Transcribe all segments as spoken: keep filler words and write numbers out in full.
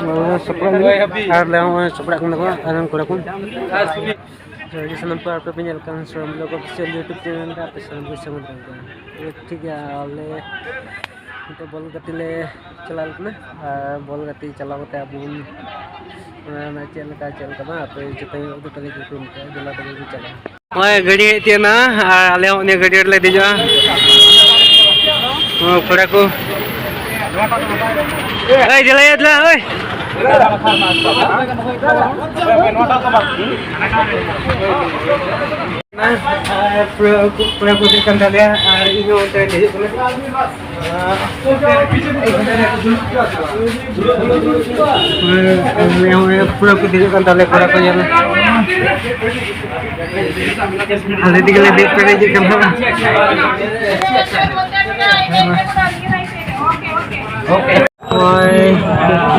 ᱱᱚᱜᱼᱚᱭ ᱥᱟᱯᱲᱟᱜ ᱠᱟᱱᱟ᱾ ᱟᱨ ᱞᱮ ᱦᱚᱸᱜᱼᱚᱭ ᱥᱟᱯᱲᱟᱜ ᱠᱟᱱᱟ ᱠᱚ ᱟᱨ ᱠᱚᱲᱟ ᱠᱚ᱾ ᱡᱚᱦᱟᱨ ᱜᱮ ᱥᱟᱱᱟᱢ ᱠᱚ, ᱟᱯᱮ ᱯᱮ ᱧᱮᱞ ᱠᱟᱱ ᱥᱚᱨᱚᱱ ᱵᱞᱚᱜ ᱚᱯᱷᱤᱥᱤᱭᱟᱞ YouTube ᱪᱮᱱᱮᱞ ᱨᱮ ᱟᱯᱮ ᱥᱟᱱᱟᱢ ᱠᱚ ᱥᱟᱹᱜᱩᱱ ᱫᱟᱨᱟᱢ ᱠᱟᱱᱟ᱾ ᱴᱷᱤᱠ ᱜᱮᱭᱟ, ᱟᱞᱮ ᱱᱤᱛᱚᱜ ᱵᱚᱞ ᱜᱟᱛᱮ ᱞᱮ ᱪᱟᱞᱟᱣ ᱠᱟᱱᱟ᱾ ᱟᱨ ᱵᱚᱞ ᱜᱟᱛᱮ ᱪᱟᱞᱟᱣ ᱠᱟᱛᱮ ᱟᱵᱚ ᱵᱚᱱ ᱚᱱᱟ ᱨᱮᱱᱟᱜ ᱪᱮᱫ ᱞᱮᱠᱟ, ᱪᱮᱫ ᱞᱮᱠᱟ ᱵᱟᱝ, ᱟᱯᱮ ᱡᱚᱛᱚ ᱧᱮᱞ ᱩᱫᱩᱜ ᱛᱟᱞᱮ ᱜᱮ ᱠᱚ ᱢᱮᱛᱟᱜᱼᱟ, ᱫᱮᱞᱟ ᱛᱚᱵᱮ ᱵᱚᱱ ᱪᱟᱞᱟᱜᱼᱟ᱾ ᱱᱚᱜᱼᱚᱭ ᱜᱟᱹᱰᱤ ᱦᱮᱡ ᱛᱤᱭᱟᱹᱜ ᱮᱱᱟ ᱟᱨ ᱟᱞᱮ ᱦᱚᱸ ᱩᱱᱤᱭᱟᱜ ᱜᱟᱹᱰᱤ ᱨᱮᱞᱮ ᱫᱮᱡᱚᱜᱼᱟ᱾ ᱱᱚᱣᱟ ᱠᱚᱲᱟ ᱠᱚ, ᱮᱭ, ᱫᱮᱞᱟᱭᱟ, ᱫᱮᱞᱟ, ᱳᱭ᱾ ᱯᱩᱨᱟᱹ ᱠᱚ, ᱯᱩᱨᱟᱹ ᱠᱚ ᱫᱮᱡ ᱠᱟᱱ ᱛᱟᱞᱮᱭᱟ ᱟᱨ ᱤᱧ ᱦᱚᱸ ᱚᱱᱛᱮ ᱨᱮ ᱫᱮᱡᱚᱜ ᱠᱟᱱᱟ᱾ ᱯᱩᱨᱟᱹ ᱠᱚ ᱫᱮᱡᱚᱜ ᱠᱟᱱ ᱛᱟᱞᱮ ᱠᱚᱲᱟ ᱠᱚ, ᱧᱮᱞ ᱢᱮ᱾ ᱟᱞᱮ ᱛᱮᱜᱮ ᱞᱮ ᱫᱮᱡ ᱯᱮᱨᱮᱡᱚᱜ ᱠᱟᱱᱟ᱾ ᱱᱚᱜᱼᱚᱭ,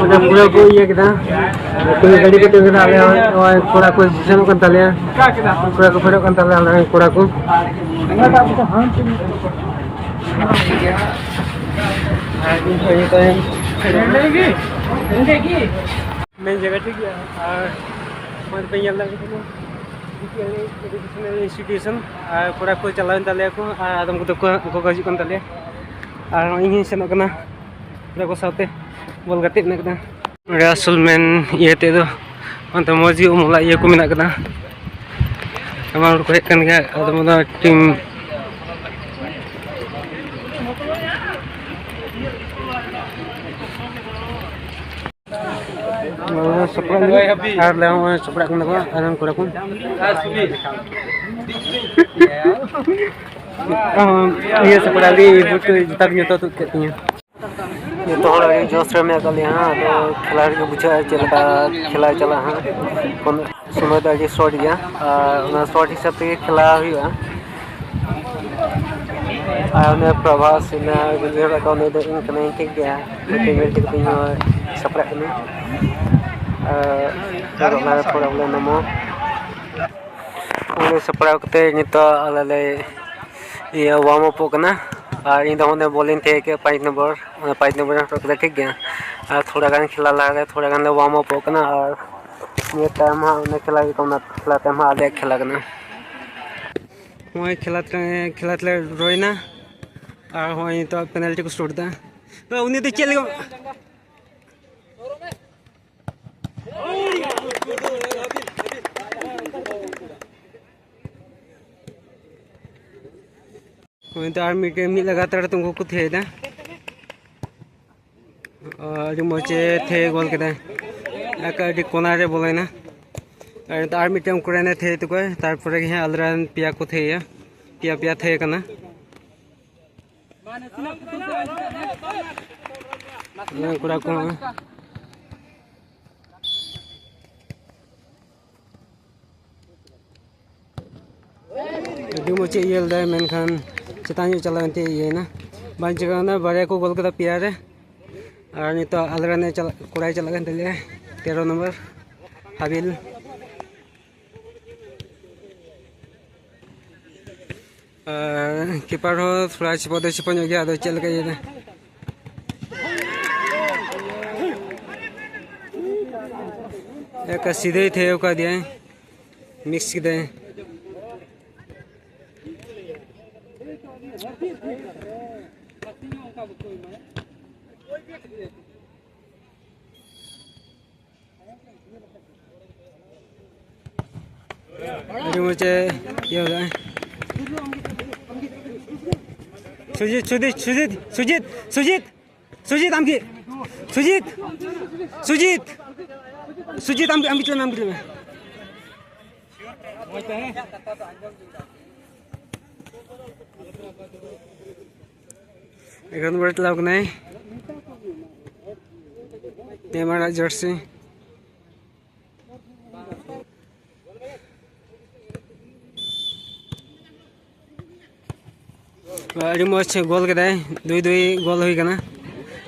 ᱚᱱᱟ ᱯᱩᱨᱟᱹ ᱠᱚ ᱤᱭᱟᱹ ᱠᱮᱫᱟ᱾ ᱯᱩᱨᱟᱹ ᱜᱟᱹᱰᱤ ᱠᱚ ᱛᱤᱸᱜᱩ ᱠᱮᱫᱟ᱾ ᱟᱞᱮ ᱦᱚᱸ ᱱᱚᱜᱼᱚᱭ ᱠᱚᱲᱟ ᱠᱚ ᱥᱮᱱᱚᱜ ᱠᱟᱱ ᱛᱟᱞᱮᱭᱟ᱾ ᱠᱚᱲᱟ ᱠᱚ ᱯᱷᱮᱰᱚᱜ ᱠᱟᱱ ᱛᱟᱞᱮᱭᱟ, ᱟᱞᱮ ᱨᱮᱱ ᱠᱚᱲᱟ ᱠᱚ᱾ ᱢᱮᱱ ᱡᱟᱭᱜᱟ ᱴᱷᱤᱠ ᱜᱮᱭᱟ᱾ ᱟᱨ ᱱᱚᱜᱼᱚᱭ ᱯᱮ ᱧᱮᱞ ᱫᱟᱲᱮᱭᱟᱜ ᱠᱟᱱᱟ, ᱮᱰᱩᱠᱮᱥᱚᱱᱟᱞ ᱤᱱᱥᱴᱤᱴᱤᱭᱩᱥᱚᱱ᱾ ᱟᱨ ᱠᱚᱲᱟ ᱠᱚ ᱪᱟᱞᱟᱣᱮᱱ ᱛᱟᱞᱮᱭᱟ ᱠᱚ, ᱟᱨ ᱟᱫᱚᱢ ᱠᱚᱫᱚ ᱠᱚ, ᱩᱱᱠᱩ ᱠᱚ ᱦᱤᱡᱩᱜ ᱠᱟᱱ ᱛᱟᱞᱮᱭᱟ᱾ ᱟᱨ ᱤᱧ ᱦᱚᱸᱧ ᱥᱮᱱᱚᱜ ᱠᱟᱱᱟ ᱠᱚᱲᱟ ᱠᱚ ᱥᱟᱶᱛᱮ ᱵᱚᱞ ᱜᱟᱛᱮᱜ ᱢᱮᱱᱟᱜ ᱠᱟᱫᱟ᱾ ᱱᱚᱰᱮ ᱟᱥᱚᱞ ᱢᱮᱱ ᱤᱭᱟᱹ ᱛᱮᱫ ᱫᱚ ᱚᱱᱛᱮ ᱢᱚᱡᱽ ᱜᱮ ᱩᱢᱩᱞᱟᱜ ᱤᱭᱟᱹ ᱠᱚ ᱢᱮᱱᱟᱜ ᱠᱟᱫᱟ᱾ ᱟᱭᱢᱟ ᱦᱚᱲ ᱠᱚ ᱦᱮᱡ ᱠᱟᱱ ᱜᱮᱭᱟ, ᱟᱫᱚ ᱚᱱᱟ ᱴᱤᱢ ᱥᱟᱯᱲᱟᱜ ᱠᱟᱱᱟ᱾ ᱟᱨ ᱞᱮ ᱦᱚᱸᱜᱼᱚᱭ ᱥᱟᱯᱲᱟᱜ ᱠᱟᱱᱟ ᱠᱚ ᱟᱨ ᱠᱚᱲᱟ ᱠᱚ᱾ ᱤᱭᱟᱹ ᱥᱟᱯᱲᱟᱣ ᱜᱮ ᱵᱩᱴ ᱠᱚ ᱡᱩᱛᱟ ᱠᱚ ᱡᱚᱛᱚ ᱛᱩᱫ ᱠᱮᱫ ᱛᱤᱧᱟᱹ᱾ ᱡᱚᱛᱚ ᱦᱚᱲ ᱟᱹᱰᱤ ᱡᱳᱥ ᱨᱮ ᱢᱮᱱᱟᱜ ᱟᱠᱟᱫ ᱞᱮᱭᱟ ᱦᱟᱸᱜ᱾ ᱟᱫᱚ ᱠᱷᱮᱞᱟ ᱨᱮᱜᱮ ᱵᱩᱡᱷᱟᱹᱜᱼᱟ ᱪᱮᱫ ᱞᱮᱠᱟ ᱠᱷᱮᱞᱟ ᱪᱟᱞᱟᱜᱼᱟ ᱦᱟᱸᱜ᱾ ᱠᱚᱱ-, ᱥᱚᱢᱚᱭ ᱫᱚ ᱟᱹᱰᱤ ᱥᱚᱨᱴ ᱜᱮᱭᱟ ᱟᱨ ᱚᱱᱟ ᱥᱚᱨᱴ ᱦᱤᱥᱟᱹᱵ ᱛᱮᱜᱮ ᱠᱷᱮᱞᱟ ᱦᱩᱭᱩᱜᱼᱟ᱾ ᱟᱨ ᱩᱱᱤ ᱯᱨᱚᱵᱷᱟᱥ ᱦᱮᱱᱟᱜ, ᱵᱤᱡᱚᱭ ᱦᱮᱱᱟᱜ ᱠᱚᱣᱟ, ᱩᱱᱤ ᱫᱚ ᱤᱧ ᱠᱟᱱᱟᱭ, ᱴᱷᱤᱠ ᱜᱮᱭᱟ᱾ ᱩᱱᱤ ᱧᱮᱞ ᱛᱮᱜᱮ ᱤᱧ ᱦᱚᱸ ᱥᱟᱯᱲᱟᱜ ᱠᱟᱹᱱᱟᱹᱧ᱾ ᱟᱨ ᱚᱱᱟ ᱯᱚᱨᱮ ᱵᱚᱞᱮ ᱱᱟᱢᱚ᱾ ᱩᱱᱤ ᱥᱟᱯᱲᱟᱣ ᱠᱟᱛᱮ ᱱᱤᱛᱚᱜ ᱟᱞᱮ ᱞᱮ ᱤᱭᱟᱹ ᱣᱟᱨᱢ ᱟᱯᱚᱜ ᱠᱟᱱᱟ᱾ ᱟᱨ ᱤᱧ ᱫᱚ ᱚᱸᱰᱮ ᱵᱚᱞᱤᱧ ᱛᱟᱦᱮᱸ ᱠᱮᱫ ᱯᱟᱸᱪ ᱱᱚᱢᱵᱚᱨ, ᱯᱟᱸᱪ ᱱᱚᱢᱵᱚᱨ ᱤᱧ ᱦᱚᱨᱚᱜ ᱠᱮᱫᱟ, ᱴᱷᱤᱠ ᱜᱮᱭᱟ᱾ ᱟᱨ ᱛᱷᱚᱲᱟ ᱜᱟᱱ ᱠᱷᱮᱞᱟ ᱞᱟᱦᱟ ᱨᱮ ᱛᱷᱚᱲᱟ ᱜᱟᱱ ᱞᱮ ᱣᱟᱨᱢ ᱟᱯᱚᱜ ᱠᱟᱱᱟ, ᱟᱨ ᱱᱤᱭᱟᱹ ᱛᱟᱭᱚᱢ ᱦᱟᱸᱜ ᱚᱱᱮ ᱠᱷᱮᱞᱟ ᱦᱩᱭᱩᱜ ᱠᱟᱱᱟ, ᱚᱱᱟ ᱠᱷᱮᱞᱟ ᱛᱟᱭᱚᱢ ᱦᱟᱸᱜ ᱟᱞᱮᱭᱟᱜ ᱠᱷᱮᱞᱟ ᱠᱟᱱᱟ᱾ ᱱᱚᱜᱼᱚᱭ ᱠᱷᱮᱞᱟ ᱛᱮ, ᱠᱷᱮᱞᱟ ᱛᱮᱞᱮ draw ᱮᱱᱟ, ᱟᱨ ᱱᱚᱜᱼᱚᱭ ᱱᱤᱛᱚᱜ penalty ᱠᱚ shoot ᱮᱫᱟ᱾ ᱛᱚ ᱩᱱᱤ ᱫᱚ ᱪᱮᱫ ᱞᱮᱠᱟ? ᱦᱳᱭ, ᱱᱤᱛᱚᱜ ᱟᱨ ᱢᱤᱫᱴᱮᱱ, ᱢᱤᱫ ᱞᱟᱜᱟᱛᱟᱨ ᱛᱮ ᱩᱱᱠᱩ ᱠᱚ ᱛᱷᱤᱭᱟᱹᱭᱮᱫᱟ᱾ ᱚ, ᱟᱹᱰᱤ ᱢᱚᱡᱽ ᱮ ᱛᱷᱤᱭᱟᱹ ᱜᱚᱞ ᱠᱮᱫᱟ᱾ ᱮᱠ ᱟᱹᱰᱤ ᱠᱚᱱᱟ ᱨᱮ ᱵᱚᱞᱚᱭᱮᱱᱟ᱾ ᱟᱨ ᱱᱤᱛᱚᱜ ᱟᱨ ᱢᱤᱫᱴᱮᱱ ᱩᱠᱨᱟᱭᱱᱟ ᱛᱷᱤᱭᱟᱹ ᱛᱟᱠᱚᱣᱟ, ᱛᱟᱨᱯᱚᱨᱮ ᱜᱮ ᱦᱟᱸᱜ ᱟᱞᱮ ᱨᱮᱱ ᱯᱮᱭᱟ ᱠᱚ ᱛᱷᱤᱭᱟᱹᱭᱟ᱾ ᱯᱮᱭᱟ ᱯᱮᱭᱟ ᱛᱷᱤᱭᱟᱹ ᱠᱟᱱᱟ᱾ ᱱᱚᱜᱼᱚᱭ ᱠᱚᱲᱟ ᱠᱚ ᱦᱚᱸ᱾ ᱟᱹᱰᱤ ᱢᱚᱡᱽ ᱮ ᱤᱭᱟᱹ ᱞᱮᱫᱟᱭ, ᱢᱮᱱᱠᱷᱟᱱ ᱪᱮᱛᱟᱱ ᱧᱚᱜ ᱪᱟᱞᱟᱣ ᱮᱱᱛᱮ ᱤᱭᱟᱹᱭᱮᱱᱟ᱾ ᱵᱟᱝ ᱪᱤᱠᱟᱹᱣᱱᱟ, ᱵᱟᱨᱭᱟ ᱠᱚ ᱜᱳᱞ ᱠᱮᱫᱟ ᱯᱮᱭᱟ ᱨᱮ᱾ ᱟᱨ ᱱᱤᱛᱚᱜ ᱟᱞᱮ ᱨᱮᱱ ᱪᱟᱞᱟᱜ, ᱠᱚᱲᱟᱭ ᱪᱟᱞᱟᱜ ᱠᱟᱱ ᱛᱟᱞᱮᱭᱟ, ᱛᱮᱨᱚ ᱱᱚᱢᱵᱚᱨ ᱦᱟᱵᱤᱞ᱾ ᱟᱨ ᱠᱤᱯᱟᱨ ᱦᱚᱸ ᱛᱷᱚᱲᱟ ᱪᱤᱯᱚᱫ ᱫᱚ ᱪᱤᱯᱚᱫ ᱧᱚᱜ ᱜᱮᱭᱟ, ᱟᱫᱚ ᱪᱮᱫ ᱞᱮᱠᱟ ᱤᱭᱟᱹᱭᱮᱫᱟ᱾ ᱮᱠᱟ ᱥᱤᱫᱷᱟᱹᱭ ᱛᱷᱟᱹᱭᱟᱹᱣ ᱠᱟᱫᱮᱭᱟᱭ, ᱢᱤᱥ ᱠᱮᱫᱟᱭ᱾ ᱟᱹᱰᱤ ᱢᱚᱡᱽ ᱮ ᱤᱭᱟᱹ ᱠᱟᱜᱼᱟ᱾ ᱥᱩᱡᱤᱛ, ᱥᱩᱡᱤᱛ, ᱥᱩᱡᱤᱛ, ᱥᱩᱡᱤᱛ, ᱥᱩᱡᱤᱛ, ᱟᱢ ᱜᱮ᱾ ᱥᱩᱡᱤᱛ, ᱥᱩᱡᱤᱛ, ᱥᱩᱡᱤᱛ, ᱟᱢ ᱜᱮ, ᱟᱢ ᱜᱮ ᱪᱟᱞᱟᱜ ᱢᱮ, ᱟᱢ ᱜᱮ ᱪᱟᱞᱟᱜ ᱢᱮ᱾ ᱮᱜᱟᱨᱚ ᱱᱚᱢᱵᱚᱨ ᱪᱟᱞᱟᱣ ᱠᱟᱱᱟᱭ᱾ ᱱᱮᱭᱢᱟᱨᱟᱜ ᱡᱟᱨᱥᱤ᱾ ᱟᱹᱰᱤ ᱢᱚᱡᱽ ᱜᱳᱞ ᱠᱮᱫᱟᱭ, ᱫᱩᱭ ᱫᱩᱭ ᱜᱳᱞ ᱦᱩᱭ ᱠᱟᱱᱟ᱾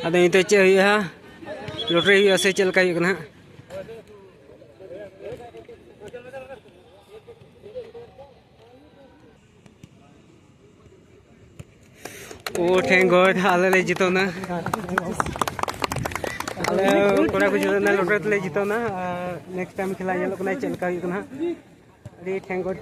ᱟᱫᱚ ᱱᱤᱛᱚᱜ ᱪᱮᱫ ᱦᱩᱭᱩᱜᱼᱟ, ᱞᱚᱴᱟᱨᱤ ᱦᱩᱭᱩᱜᱼᱟ ᱥᱮ ᱪᱮᱫ ᱞᱮᱠᱟ ᱦᱩᱭᱩᱜ ᱠᱟᱱᱟ ᱦᱟᱸᱜ? ᱳ, thank God, ᱟᱞᱮ ᱞᱮ ᱡᱤᱛᱟᱹᱣ ᱱᱟ᱾ ᱟᱞᱮ ᱠᱚᱲᱟ ᱠᱚ ᱡᱤᱛᱟᱹᱣ ᱱᱟ, ᱞᱚᱴᱟᱨᱤ ᱛᱮᱞᱮ ᱡᱤᱛᱟᱹᱣ ᱱᱟ᱾ ᱟᱨ next time ᱠᱷᱮᱞᱟ ᱧᱮᱞᱚᱜ ᱠᱟᱱᱟ ᱪᱮᱫ ᱞᱮᱠᱟ ᱦᱩᱭᱩᱜ ᱠᱟᱱᱟ ᱦᱟᱸᱜ᱾ ᱟᱹᱰᱤ thank God᱾